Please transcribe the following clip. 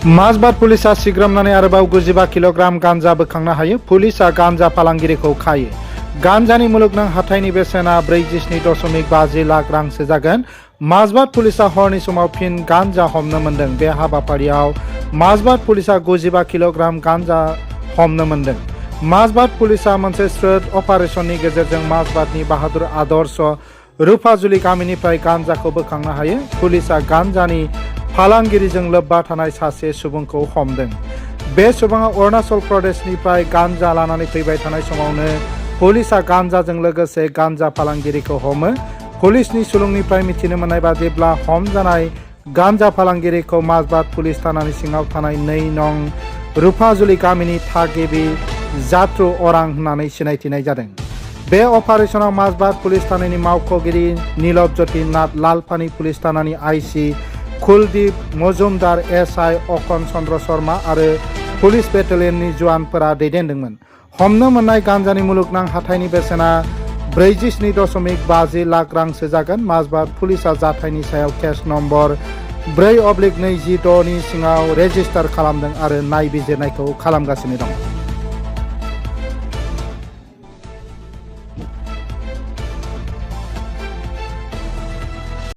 माजबाद पुलिसा सिग्रोमनानै आरोबाव 95 किल'ग्राम गांजा बोखांनो हायो। पुलिसा गांजा फालांगिरिखौ खायो। गांजानि मुलुगनां हाथाइनि बेसेना 47.50 लाख रांसो जागोन। माजबाद पुलिसा हरनि समाव फिन गांजा हमनो मोन्दों। बे हाबाफारियाव माजबाद पुलिसा 95 किल'ग्राम गांजा हमनो मोन्दों। माजबाद पुलिसा मोनसे स्ट्रेट अपारेशननि गेजेरजों माजबादनि बाहादुर आदर्श रुफाजुलि गामिनिफ्राय गांजाखौ बोखांनो हायो। पुलिसा गांजानि फालांगिरिजों लोब्बा थानाय सासे सुबुंखौ हमदों। बे सुबुङा अरुणाचल प्रदेशनिफ्राय गांजा लानानै फैबाय थानाय समावनो पुलिसा गांजाजों लोगोसे गांजा फालांगिरिखौ हमो। पुलिसनि सुलुंनिफ्राय मिथिनो मोननाय बादिब्ला हमजानाय गांजा फालांगिरिखौ माजबाद पुलिस थानानि सिङाव थानाय 2 नं रुफाजुलि गामिनि थागिबि जात्रु अरां होननानै सिनायथिनाय जादों। बे अपारेशनाव माजबाद पुलिस थानानि मावख'गिरि नीलबज्योति नाथ, लालपानी पुलिस थानानि आईसी कुलदीप मजुमदार, एसआई अखन चन्द्र शर्मा आरो पुलिस बेटेलियननि जवानफोरा दैदेनदोंमोन। हमनो मोननाय गांजानि मुलुगनां हाथाइनि बेसेना 47.50 लाख रांसो जागोन। माजबाद पुलिसा जाथायनि सायाव केस नम्बर 4/26 नि सिङाव रेजिस्टार खालामदों आरो नायबिजिरनायखौ खालामगासिनो दं।